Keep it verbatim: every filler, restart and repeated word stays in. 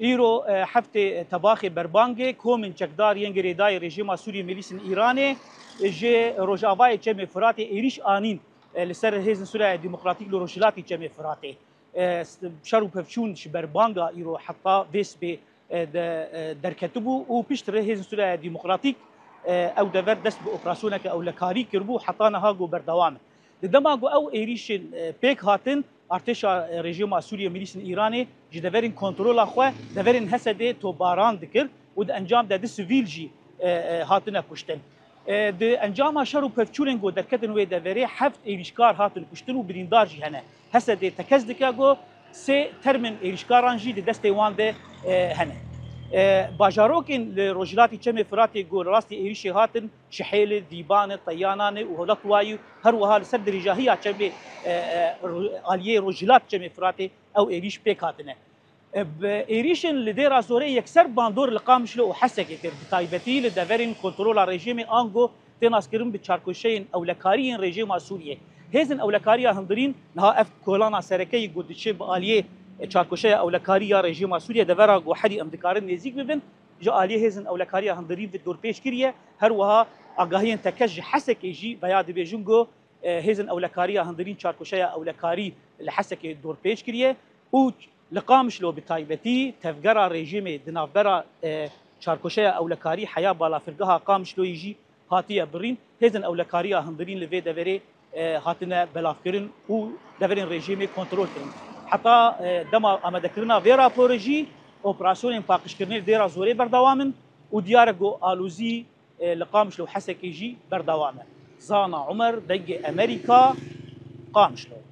Îro e, heftê tebaxê berbangê komên çekdar yên girêdayî rejîma Sûriyê milîsên Îranê ji rojavayê Çemê Firatê êrîş anîn e, li ser Hêzên Sûriya Demokratîk li rojhilatî Çemê Firatê. E, s- şer û pevçûn ji berbanga îro heta vê sibê e, de, e, derketibû û piştre Hêzên Sûriya Demokratîk e, ew dever dest bi operasyoneke ewlekarî kiribû, heta niha ku berdewam e. Di dema ku ew êrîşên e, pêk hatin, artêşa e, rejîma Sûriye milîsên Îranê ji deverên kontrola xwe deverên Hesedê topbaran dikir û di encam de du sivîl jî e, e, hatine kuştin. E, di encama şer û pevçûnên ku derketin wê deverê heft êrîşkar hatin kuştin û birîndar jî hene. Hesedê tekez dike ku sê termên êrîşkaran jî di destê wan de e, hene. E, bajarokên li rojhilatî Çemê Firatê ku li rastî êrîşê hatin, Şihêl e, Dîban e, Teyanan e û Holatwayî û her wiha li ser dirêjahiya çemê, e, e, ro- aliyê rojhilat Çemê Firatê ew êrîş pêk hatine. E, bi êrîşên li Dêra Zorê yekser bandor li Qamişlo û Hesekê kir, bi taybetî li deverên kontrola rejîmê ango tê naskirin bi çarkoşeyên ewlekarî yên rejîma Sûriyê. Hêzên ewlekariya hundirîn niha ev kolana sereke yî ku diçe bi aliyê çarkoşeya ewlekarî ya rejîma Sûriyê, devera ku herî em dikarin nêzîk bibin, ji aliyê hêzên ewlekariya hundirîn ve dorpêç kiriye. Her wiha agahiyên tekez ji Hesekê jî veya dibêjin ku e, hêzên ewlekariya hundirîn çarkoşeya ewlekarî li Hesekê dorpêç kiriye û li Qamişlo bi taybetî tevgera rejîmê di navbera e, çarkoşeya ewlekarî heya balafirgeha Qamişloyê jî hatiye birîn. Hêzên ewlekariya hundirîn li vê deverê e, hatine belavkirin û deverên rejîmê kontrol kirin. Heta e, dema amadekirina vê raporê jî operasyonên paqijkirinê li Dêra Zorê berdewam in û diyar e ku alozî e, li Qamişlo û Hesekê jî berdewam e. Zana Umer, Dengê Emerîka, Qamişlo.